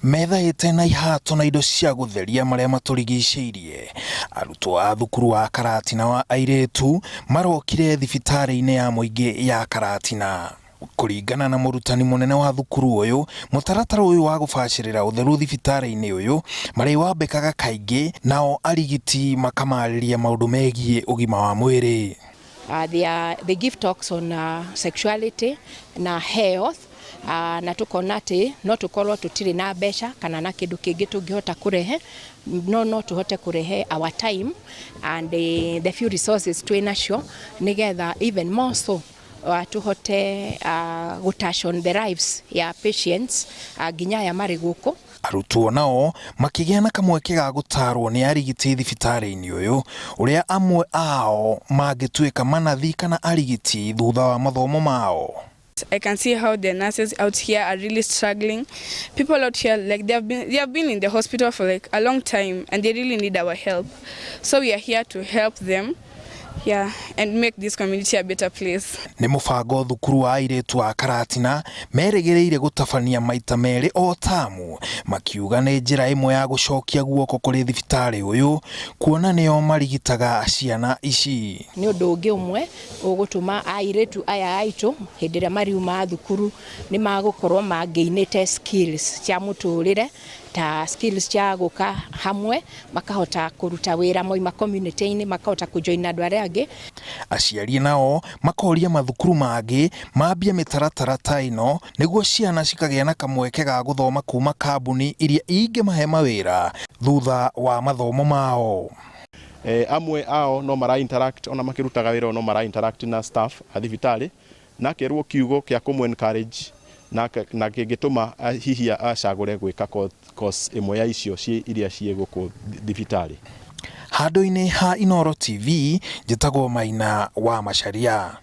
Methaĩte na ihato na indo cia gũtheria marĩa matũrigicĩirie. Arutwo a thukuru wa Karatina wa airĩtu marokire thibitarĩ-inĩ ya mũingĩ ya Karatina. Kũringana na mũrutani mũnene wa thukuru ũyũ, mũtaratara ũyũ wa gũbacĩrĩra ũtheru thibitarĩ-inĩ ũyũ marĩwambĩkaga kaingĩ nao arigiti makamarĩria maũndũ megiĩ ũgima wa mwĩrĩ. They give talks on sexuality na health na tũkona atĩ no tũkorwo tũtirĩ na mbeca kana na kĩndũ kĩngĩ tũngĩhota kũrehe no no tũhote kũrehe our time and the few resources twĩ nacio nĩgetha even more so tũhote gũ touch on the lives ya patients nginya aya marĩ gũkũ. Arutwo nao makĩgĩa na kamweke ga gũtaarwo nĩ arigiti thibitarĩ-inĩ ũyũ ũrĩa amwe ao mangĩtuĩka manathi kana arigiti thutha wa mathomo mao. I can see how the nurses out here are really struggling. People out here, like they have been in the hospital for like a long time and they really need our help. So we are here to help them, yeah, and make this community a better place. Nĩ mũbango thukuru wa airĩtu a Karatina merĩgĩrĩire gũtabania maita merĩ o tamu, makiuga nĩ njĩra ĩmwe ya gũcokia guoko kũrĩ thibitarĩ ũyũ kuona nĩo marigitaga ciana ici. Nĩ ũndũ ũngĩ ũmwe ũgũtũma airĩtu aya aitũ hĩndĩ ĩrĩa mariuma thukuru nĩ magũkorwo mangĩinĩte skills cia mũtũrĩre, ta skills cia gũka hamwe, makahota kũruta wĩra moima community-inĩ, makahota kũjoin andũ arĩa angĩ. Aciari nao makoria mathukuru mangĩ mambie mĩtaratara ta ĩno nĩguo ciana cikagĩa na kamweke ga gũthoma kuma kambuni iria ingĩmahe mawĩra thutha wa mathomo mao. Amwe ao no mara interact ona makĩrutaga wĩra, no mara interact na staff a thibitarĩ na akerwo kiugo kĩa kũmũ encourage na kĩngĩtũma hihi acagũre gwĩka course ĩmwe ya icio iria ciĩ gũkũ thibitarĩ. Handũ-inĩ ha Inooro TV, njĩtagwo Maina wa Macharia.